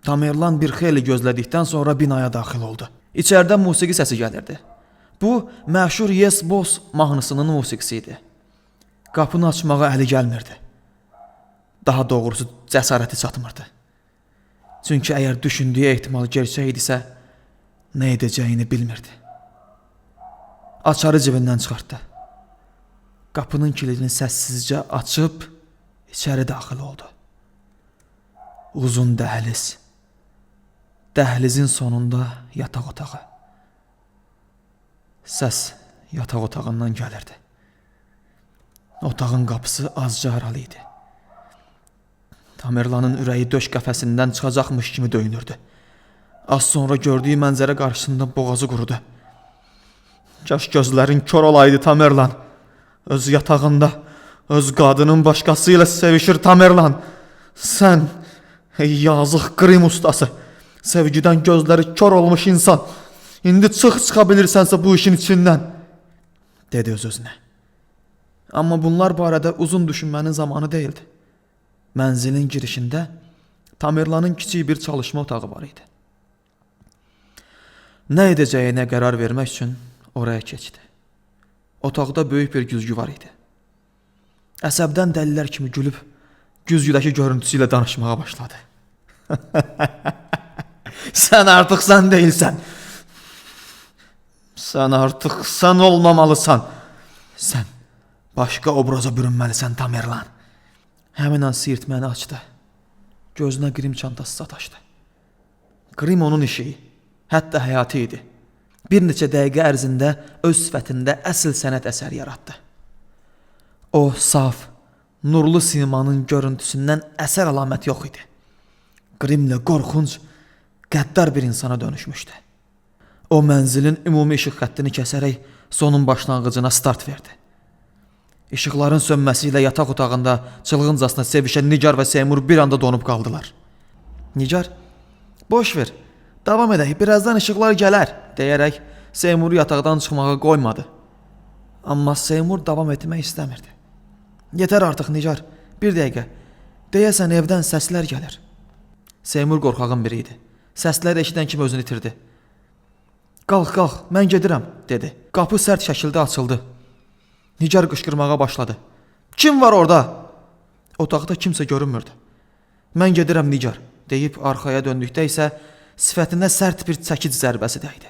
Tamerlan bir xeyli gözlədikdən sonra binaya daxil oldu. İçəridən musiqi səsi gəlirdi. Bu, məşhur Yes Boss mahnısının musiqisi idi. Qapını açmağa əli gəlmirdi. Daha doğrusu cəsarəti çatmırdı. Çünki əgər düşündüyü ehtimal gerçək idisə, nə edəcəyini bilmirdi. Açarı cibindən çıxartdı. Qapının kilidini səssizcə açıb içəri daxil oldu. Uzun dəhliz. Dəhlizin sonunda yataq otağı. Səs yataq otağından gəlirdi. Otağın qapısı azca aralı idi. Tamerlanın ürəyi döş qəfəsindən çıxacaqmış kimi döyünürdü. Az sonra gördüyü mənzərə qarşısında boğazı qurudu. Kaş gözlərin kor olaydı Tamerlan. Öz yatağında öz qadının başqası ilə sevişir Tamerlan. Sən, ey yazıq qrim ustası, sevgidən gözləri kor olmuş insan. İndi çıxa bilirsənsə bu işin içindən, dedi öz-özünə. Amma bunlar barədə uzun düşünmənin zamanı deyildi. Mənzilin girişində Tamerlanın kiçik bir çalışma otağı var idi. Nə edəcəyinə qərar vermək üçün oraya keçdi. Otaqda böyük bir güzgü var idi. Əsəbdən dəlilər kimi gülüb güzgüdəki görüntüsü ilə danışmağa başladı. Sən artıq sən deyilsən. Sən artıq sən olmamalısan. Sən başqa obraza bürünməlisən Tamerlan. Həmin an siyirtməni açdı. Gözünə qrim çantası sataşdı. Qrim onun işi, hətta həyatı idi. Bir neçə dəqiqə ərzində öz sifətində əsl sənət əsəri yaratdı. O saf, nurlu simanın görüntüsündən əsər əlamət yox idi. Qrimlə qorxunc, qəddar bir insana dönüşmüşdü. O mənzilin ümumi işıq xəttini kəsərək sonun başlanğıcına start verdi. İşıqların sönməsi ilə yataq otağında çılğıncasına sevişən Nigar və Seymur bir anda donub qaldılar. Nigar, "Boş ver, davam edək, birazdan işıqlar gələr" deyərək Seymuru yataqdan çıxmağa qoymadı. Amma Seymur davam etmək istəmirdi. "Yetər artıq Nigar, bir dəqiqə. Deyəsən evdən səslər gəlir." Seymur qorxağın biri idi. Səsləri eşidən kimi özünü itirdi. "Qalx, qalx, mən gedirəm" dedi. Qapı sərt şəkildə açıldı. Nigar qışqırmağa başladı. "Kim var orada?" Otaqda kimsə görünmürdü. "Mən gedirəm Nigar" deyib arxaya döndükdə isə sifətinə sərt bir çəkic zərbəsi dəydi.